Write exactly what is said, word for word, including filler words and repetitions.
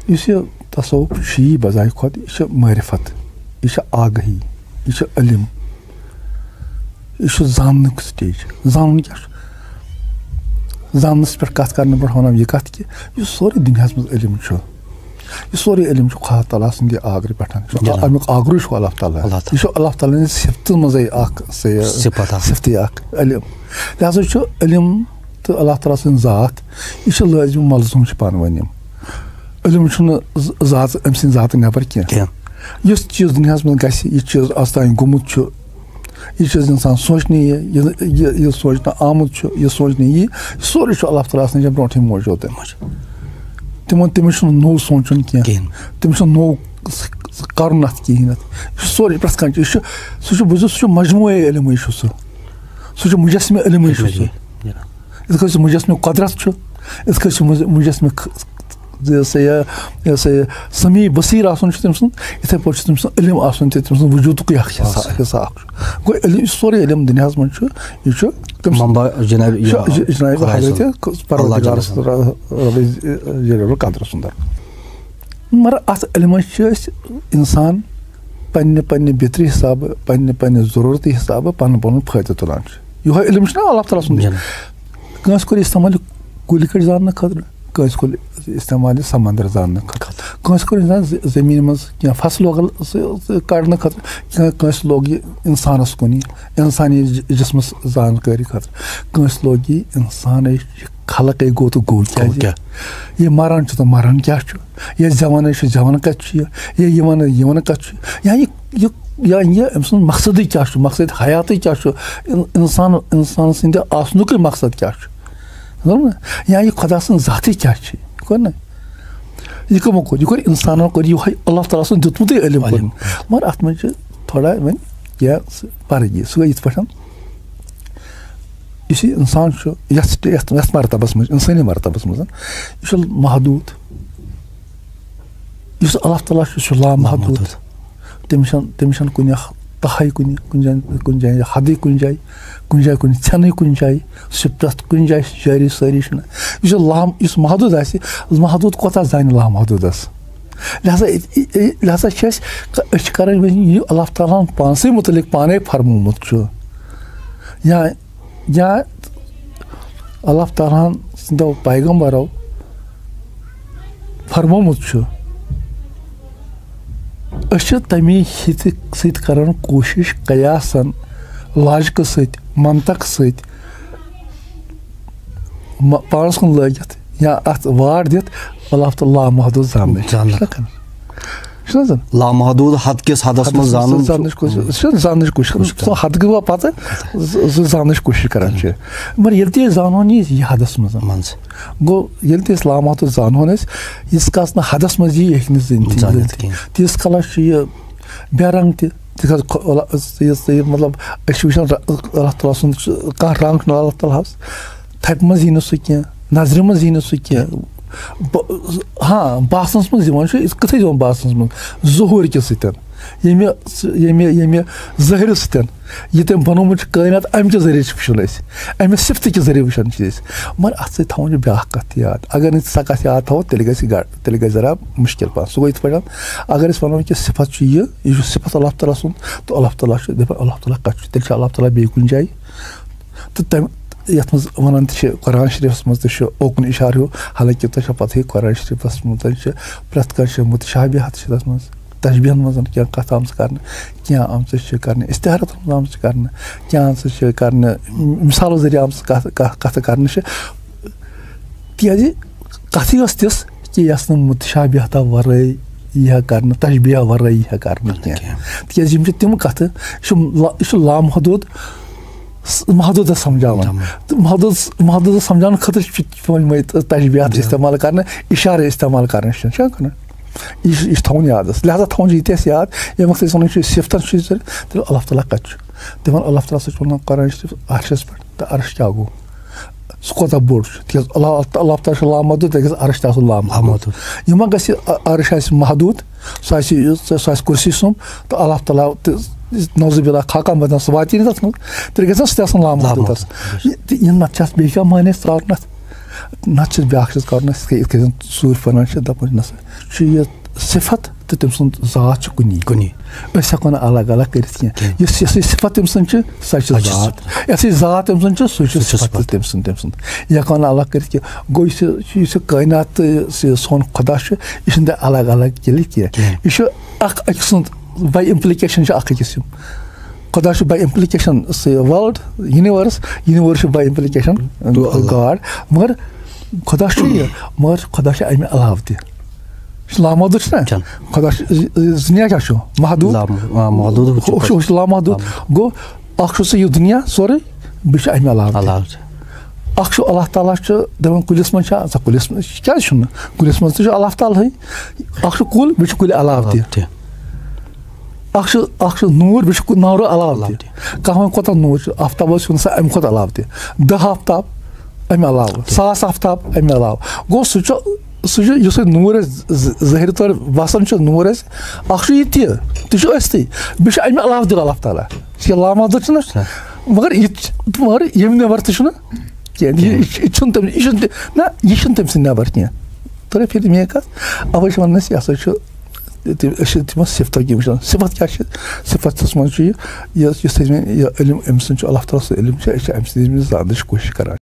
یُس یہِ تصوف چھُ، یہِ بجایہِ کھۄتہٕ، یہِ چھُ معرفت، یہِ چھُ آگاہی، یہِ چھُ علم، یہِ چھُ زاننُک سٹیج۔ زانُن کیٛاہ چھُ؟ زاننَس پٮ۪ٹھ کَتھ کَرنہٕ برونٛہہ وَنو یہِ کَتھ کہِ یُس سورُے دُنیاہَس منٛز علم چھُ، یہِ سورُے علم چھُ خۄدا تعالیٰ سٕنٛدِ آگرٕ پٮ۪ٹھ۔ یہِ چھُ جِناب۔ اَمیُک آگرٕ چھُ اللہ تعالیٰ۔ اللہ تعالیٰ۔ یہِ چھُ اللہ تعالیٰ ہٕنٛدِ صفتہٕ منٛزٕے اَکھ سۄ یہِ صفت اَکھ۔ صفتٕے اَکھ، علم۔ لہذا چھُ علم تہٕ اللہ تعالیٰ سٕنٛز ذات، یہِ چھُ لٲزِم ملزوٗم چھِ پانہٕ ؤنۍ یِم۔ علم چھُنہٕ ز-، ذات، أمۍ سٕنٛدِ ذاتہٕ نٮ۪بر کینٛہہ۔ کینٛہہ۔ یُس چیٖز دُنیاہَس منٛز گژھِ، یہِ چیٖز آز تام گوٚمُت چھُ، یہِ چیٖز اِنسان سونٛچنہٕ یِیہِ، یہِ، یہِ، یہِ سونٛچنہٕ آمُت چھُ، یہِ سونٛچنہٕ یِیہِ، یہِ سورُے چھُ اللہ تعالیٰ سٕنٛدِ برونٛٹھٕے موجوٗد۔ تِمن، تٔمِس چھُنہٕ نوٚو سونٛچُن کینٛہہ۔ کِہیٖنۍ۔ تٔمِس چھُنہٕ نوٚو س-، س-، کَرُن اَتھ کِہیٖنۍ اَتھ۔ یہِ چھُ سورُے، پرٛٮ۪تھ کانٛہہ چیٖز چھُ، سُہ چھُ، بوٗزِو، سُہ چھُ مجموعے علمٕے چھُ سُہ۔ سُہ چھُ مجسمہِ علمٕے چھُ سُہ۔ جِناب۔ یِتھ کٔنۍ سُہ مجسمہِ قۄدرت چھُ، یِتھ کٔنۍ سُہ مُج-، مجسمہِ خ-، یہِ سا یہِ، یہِ سا یہِ سمیع بصیٖر آسُن چھُ تٔمۍ سُنٛد، یِتھَے پٲٹھۍ چھُ تٔمۍ سُنٛد علم آسُن تہِ تٔمۍ سُنٛد وجوٗدُکُے اَکھ حصہٕ، آسُن۔ حصہٕ اَکھ چھُ۔ گوٚو علم، یُس سورُے علم دُنیاہَس منٛز چھُ، یہِ چھُ تٔمۍ سُنٛد۔ منبع جناب، یہِ یہِ، یہِ جناب خۄداے حضرت سُنٛد۔ پروردگار اللہ جل سُنٛد، رب، رب جلیل القدر سُنٛد۔ مگر اَتھ علمَس چھِ أسۍ اِنسان پنٛنہِ، پنٛنہِ بِترِ حسابہٕ، پنٛنہِ، پنٛنہِ ضروٗرتہٕ حسابہٕ پَنُن پَنُن فٲیدٕ تُلان چھِ۔ یِہوٚے علم چھُنہ اللہ تعالیٰ سُنٛد۔ جِناب۔ کٲنٛسہِ کوٚر استعمال یہِ کُلۍ کٔٹۍ زاننہٕ خٲطرٕ، کٲنٛسہِ کوٚر استعمال یہِ سمندر زاننہٕ خٲطرٕ، کٲنٛسہِ کوٚر اِنسان زِ-، زٔمیٖنہِ منٛز کینٛہہ فصل وۄگل سُہ، سُہ کڑنہٕ خٲطرٕ، کینٛہہ کٲنٛسہِ لوگ یہِ اِنسانَس کُن، یہِ اِنسٲنی ج-، جسمَس زانکٲری خٲطرٕ، کٲنٛسہِ لوگ یہِ اِنسانٕے یہِ خلقے گوٚو تہٕ گوٚو گوٚو کیٛازِ؟ کیٛاہ؟ یہِ مران چھُ تہٕ مران کیٛاہ چھُ؟ یہِ زٮ۪وان چھُ، زٮ۪وان کَتہِ چھُ یہِ؟ یہِ یِوان، یِوان کَتہِ چھُ؟ یا یہِ، یہِ، یا یہِ أمۍ سُنٛد مقصدٕے کیٛاہ چھُ؟ مقصد حیاتٕے کیٛاہ چھُ؟ اِن-، اِنسان، اِنسان سٕنٛدِ آسنُکُے مقصد کیٛاہ چھُ؟ زانو نا؟ یا یہِ خۄدا سٕنٛز ذاتٕے کیٛاہ چھِ؟ یہِ گوٚو نا؟ یہِ کٕمو کوٚر؟ یہِ کوٚر اِنسانو کوٚر، یِہوٚے اللہ تعالیٰ سُنٛد دیُتمُتٕے علم کوٚر۔ علم۔ مگر اَتھ منٛز چھِ تھوڑا وۄنۍ کینٛہہ سُہ فرق یہِ۔ سُہ گوٚو یِتھ پٲٹھۍ، یُس یہِ اِنسان چھُ، یَتھ سٹے-، یَتھ، یَتھ مرتبس منٛز، اِنسٲنی مرتبس منٛز، یہِ چھُ محدوٗد۔ یُس اللہ تعالیٰ چھُ، سُہ چھُ لامحدوٗد۔ لامحدوٗد۔ تٔمِس چھَنہٕ، تٔمِس چھَنہٕ کُنہِ تہَے کُنہِ، کُنہِ جایہِ، کُنہِ جایہِ حدٕے کُنہِ جایہِ، کُنہِ جایہِ کُنہِ ژھٮ۪نٕے کُنہِ جایہِ، سُہ چھُ پرٛٮ۪تھ کُنہِ جایہِ جٲری سٲری چھُنہٕ۔ یُس یہِ لام-، یُس محدوٗد آسہِ، محدوٗد کوٗتاہ زانہِ لامحدوٗدَس؟ لہذا، لہذا چھِ أسۍ، أسۍ چھِ کَران وۄنۍ یہِ اللہ تعالیٰ ہَن پانسٕے مُتعلِق پانَے فرمومُت چھُ۔ یا، یا اللہ تعالیٰ ہَن سٕنٛدیو پیغمبرو فرمومُت چھُ، أسۍ چھِ تَمی ہِتہِ سۭتۍ کَران کوٗشِش، قیاسَن، لاجِکہٕ سۭتۍ، منطق سۭتۍ، م-، پانَس کُن لٲگِتھ یا اَتھ وار دِتھ اللہ تعالیٰ لامحدوٗد زاننٕچ۔ زاننہٕ۔ چھُنہ زَن؟ لامحدوٗد حد کِس حدس منٛز زانُن چھُ۔ زاننٕچ کوٗشِش، أسۍ چھِ زاننٕچ کوٗشِش کران۔ کوٗشِش کران۔ سُہ حد گٔے وۄنۍ پَتہٕ، ز-، ز-، زاننٕچ کوٗشِش کران چھِ۔ مگر ییٚلہِ تہِ أسۍ زانہون یہِ، یہِ حدس منٛز۔ منٛز۔ گوٚو، ییٚلہِ تہِ أسۍ لامحدوٗد زانہون أسۍ، ییٖتِس کالَس نہٕ حدس منٛز یی، یہِ ہیٚکہِ نہٕ زٲنِتھ۔ زٲنِتھ کِہیٖنۍ۔ تیٖتِس کالَس چھُ یہِ بے رنگ تہِ، تِکیٛازِ خۄ-، اللہ، یہِ، یہِ، مطلب، أسۍ چھِ وٕچھان ر-، اللہ تعالیٰ سُنٛد چھُ، کانٛہہ رنگ چھُنہٕ اللہ تعالیٰ ہَس تھپہِ منٛز یی نہٕ سُہ کینٛہہ، نظرِ منٛز یی نہٕ سُہ کینٛہہ۔ بہٕ، ہاں، باسنَس منٛز یِوان چھُ، یہِ کِتھَے یِوان باسنَس منٛز؟ ظہوٗر کہِ سۭتۍ، ییٚمہِ، ییٚمہِ، ییٚمہِ ظٲہرٕ سۭتۍ، یہِ تٔمۍ بنومُت چھُ کٲینات، اَمہِ کہِ ذٔریعہٕ چھِ وٕچھان أسۍ، اَمہِ صفتہٕ کہِ ذٔریعہٕ وٕچھان چھِ أسۍ۔ مگر اَتھ سۭتۍ تھاوُن چھُ بیٛاکھ کَتھ یاد۔ اگر نہٕ سۄ کَتھ یاد تھاوو، تیٚلہِ گژھِ گا-، تیٚلہِ گژھِ ذرا مُشکِل پَہَن۔ سُہ گوٚو یِتھ پٲٹھۍ، اگر أسۍ وَنو کہِ صفت چھُ یہِ، یہِ چھُ صفت اللہ تعالیٰ سُنٛد، تہٕ اللہ تعالیٰ چھُ دَپان، اللہ تعالیٰ کَتہِ چھُ؟ تیٚلہِ چھُ اللہ تعالیٰ بیٚیہِ کُنہِ جایہِ۔ تہٕ تَمہِ، یَتھ منٛز وَنان تہِ چھِ، قرآن شریٖفَس منٛز تہِ چھُ اوکُن اِشارٕ ہیوٗ، حالانکہِ تۄہہِ چھو پَتہٕے، قرآن شریٖفَس منٛز تہِ چھِ پرٛٮ۪تھ کانٛہہ چھِ مُتشابِہات چھِ تَتھ منٛز، تشبیہَن منٛز کینٛہہ کَتھ آمژٕ کَرنہٕ، کینٛہہ آمژٕ چھِ کَرنہٕ، استعارَتَن منٛز آمژٕ کَرنہٕ، کینٛہہ آمژٕ چھِ کَرنہٕ، مِثالو ذٔریعہٕ آمژٕ کَتھ، کَتھ، کَتھٕ کَرنہٕ چھِ۔ تِکیٛازِ کَتھٕے ٲس تِژھ کہِ یۄس نہٕ مُتشابِہتا وَرٲے یی ہا کَرنہٕ، تشبیہ وَرٲے یی ہا کَرنہٕ کینٛہہ۔ کینٛہہ۔ تِکیٛازِ یِم چھِ تِم کَتھٕ، یہِ چھُ لا-، یہِ چھُ لامحدوٗد س-، محدوٗدَس سَمجھاوان۔ سَمجھاوان۔ تہٕ محدوٗد، محدوٗدَس سَمجھاونہٕ خٲطرٕ چھِ پٮ۪وان یِمَے تشبیہات جِناب۔ استعمال کَرنہٕ، اِشارٕ استعمال کَرنہٕ، چھِ چھا کَرنہٕ؟ یہِ چھُ، یہِ چھُ تھاوُن یادَس۔ لہذا تھاوُن چھُ یہِ تہِ اَسہِ یاد، ییٚمہِ وقتہٕ أسۍ وَنان چھِ صِفتَن چھُ یہِ، تیٚلہِ اللہ تعالیٰ کَتہِ چھُ؟ دَپان اللہ تعالیٰ ہسا چھُ وَنان قرآن شریٖف، عرشَس پٮ۪ٹھ، تہٕ عرش کیٛاہ گوٚو؟ سُہ کوٗتاہ بوٚڑ چھُ؟ تِکیٛازِ اللہ، اللہ تعالیٰ چھُ لامحدوٗد، تیٚلہِ گژھِ عرش تہِ آسُن لامحدوٗد۔ لامحدوٗد۔ یہِ ما گژھِ، ع-، عرش آسہِ محدوٗد، سُہ آسہِ، سُہ آسہِ کُرسی سُنٛد، تہٕ اللہ تعالیٰ تہٕ نعوذ باللہ خاقہ مدن سُہ واتی نہٕ تَتھ منٛز، تیٚلہِ گژھِ سُہ تہِ آسُن لامحدوٗد۔ لامحدوٗد۔ یہِ، تہٕ یہِ نَتہٕ چھِ اَتھ بیٚیہِ کانٛہہ معنی ترٛاوُن اَتھ۔ نَتہٕ چھِ بیٛاکھ چیٖز کَرُن اَسہِ، یِتھ کٔنۍ، یِتھ کٔنۍ زَن ژوٗرِ فرمان چھِ دَپان چھِ نہ سا، چھُ یہِ صفت تہٕ تٔمۍ سُنٛد ذات چھُ کُنی۔ کُنی۔ أسۍ ہٮ۪کو نہٕ الگ الگ کٔرِتھ کینٛہہ۔ کینٛہہ۔ یُس، یۄس یہِ صفت تٔمۍ سٕنٛز چھِ، سۄ چھِ سۄ چھِ ذات۔ صفت۔ یۄس یہِ ذات تٔمۍ سٕنٛز چھِ، سُہ چھِ سُہ چھِ صفت صفت۔ تٔمۍ سٕنٛز، تٔمۍ سٕنٛز۔ یہِ ہٮ۪کو نہٕ الگ کٔرِتھ کینٛہہ۔ گوٚو یُس یہِ، یُس یہِ کٲینات تہٕ یُس یہِ سون خۄدا چھُ، یہِ چھُنہٕ تۄہہِ الگ الگ کٔرِتھ کینٛہہ۔ کینٛہہ۔ یہِ چھُ اَکھ أکۍ سُنٛد، by implication چھُ اَکھ أکِس یِم۔ خۄدا چھُ by implication سُہ world، universe، universe چھُ by implication تو اللہ۔ God۔ مگر خۄدا چھُ یہِ، مگر خۄدا چھُ اَمہِ علاوٕ تہِ۔ یہِ چھُ لامحدوٗد چھُنہ؟ چھُنہٕ۔ خۄدا چھُ، یہِ، یہِ دُنیا کیٛاہ چھُ؟ محدوٗد۔ لام-، آ، محدوٗد چھُ۔ ہُہ چھُ، ہُہ چھُ لامحدوٗد۔ لام-۔ گوٚو، اَکھ چھُ سُہ یہِ دُنیا سورُے، بیٚیہِ چھُ اَمہِ علاوٕ تہِ۔ علاوٕ چھُ۔ اَکھ چھُ اللہ تعالیٰ چھُ دَپان کُلِس منٛز چھا، ژےٚ کُلِس منٛز کیٛازِ چھُنہٕ؟ کُلِس منٛز تہِ چھُ اللہ تعالیٰ ہٕے۔ اَکھ چھُ کُل، بیٚیہِ چھُ کُلہِ علاوٕ تہِ۔ علاوٕ تہِ۔ اَکھ چھُ، اَکھ چھُ نوٗر، بیٚیہِ چھُ کُ-، نارٕ علاوٕ علاوٕ تہِ۔ تہِ۔ کانٛہہ وَنہِ کوٗتاہ نوٗر چھُ؟ آفتابَس چھُنہٕ سا اَمہِ کھۄتہٕ علاوٕ تہِ۔ دَہ آفتاب اَمہِ علاوٕ، تہِ۔ ساس آفتاب اَمہِ علاوٕ۔ گوٚو سُہ چھُ، سُہ چھُ یُس اَسہِ نوٗر اَسہِ ز-، ظٲہِر طور وَسان چھُ نوٗر اَسہِ، اَکھ چھُ یہِ تہِ، تہِ چھُ أسۍ تہِ۔ بیٚیہِ چھُ اَمہِ علاوٕ تہِ اللہ تعالیٰ۔ یہِ لامحدوٗد چھُنہ؟ چھُنہ۔ مگر یہِ تہِ چھُ، مگر ییٚمہِ نٮ۪بر تہِ چھُنہ کینٛہہ۔ یہِ، کینٛہہ۔ یہِ چھُ، یہِ چھُنہٕ تٔمۍ، یہِ چھُنہٕ تہِ-، نہ، یہِ چھُنہٕ تٔمۍ سٕنٛدِ نٮ۪بر کینٛہہ۔ توٚرے فِکرِ میٛٲنۍ کَتھ؟ اَوَے چھِ وَنان أسۍ، یہِ ہسا چھُ تہِ، أسۍ چھِ تِمن صفتو کِنۍ وٕچھان۔ صفت کیٛاہ چھِ؟ صفتس منٛز چھُ یہِ، یہِ، یُس أسۍ وۄنۍ یہِ علم أمۍ سُنٛد چھُ، اللہ تعالیٰ سُنٛد علم چھُ، أسۍ چھِ أمۍ سٕنٛدِ علمٕچ زاننٕچ کوٗشِش کران۔